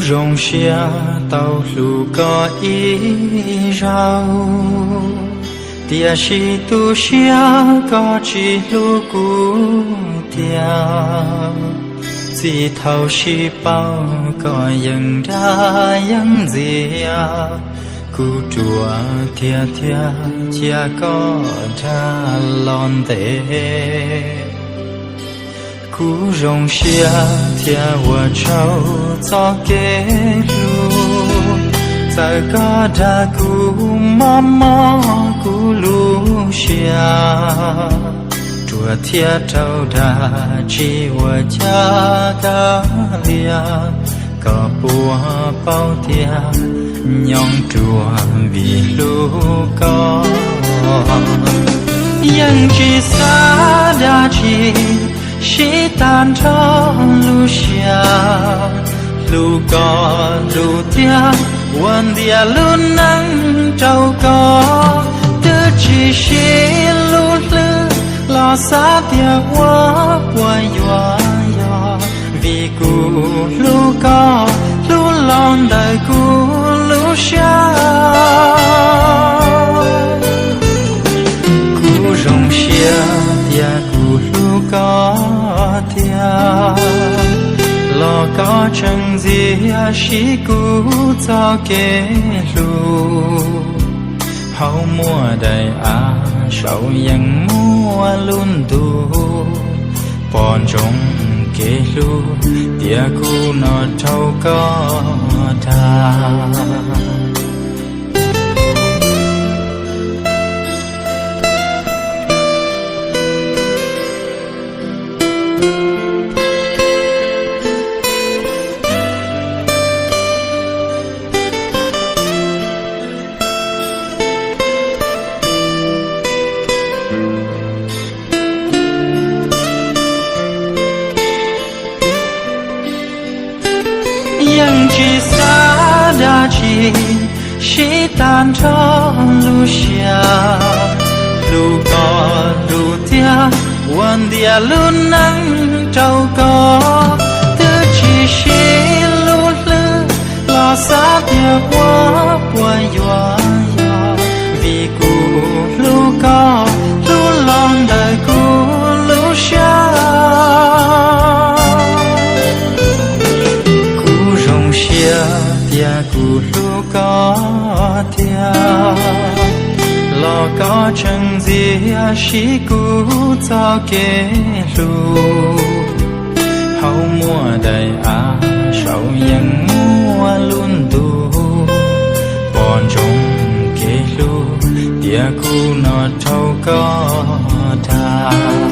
Zoo siab tau hlub koj ib zaug, tiam sis tu siab koj tsis hlub kuv tiag. Txij thaum sib paub koj yeej dag yeej ntxias, kuv ruam tiag tiag cia koj dag los ntev. Kuv zoo siab thiab ua tsaug txoj kev hlub, txawm koj dag kuv mob mob kuv lub siab, ruam thiab raug dag tsis ua cas kav liam. Koj puas paub tias nyob ruam vim hlub koj, yeej tsis xav dab tsi, sib tag nrho lub siab. Hlub koj hlub tiag, ua ntiag lub neej rau koj, twb tsis siv lub hlwb los xav tias ua puas yuav yog, vim kuv hlub koj hlub los ntawm kuv lub siab. Kuv zoo siab tias kuv hlub koj tiag, los koj tseem ntxias siv kuv txoj kev hlub. Hauv muaj daim av saum yeej muaj lub ntuj, pom ntsoov kev hlub tias kuv no rau koj dag. Yeej tsis xav dab tsi, sib tag nrho lub siab. Hlub koj hlub tiag, ua ntiag lub neej rau koj, twb tsis siv lub hlwb los xav tias ua puas yuav yog, vim kuv hlub koj hlub los ntawm kuv lub siab. Kuv zoo siab tias kuv hlub koj tiag, los koj tseem ntxias siv kuv txoj kev hlub. Hauv muaj daim av saum yeej muaj lub ntuj, pom ntsoov kev hlub tias kuv no rau koj dag.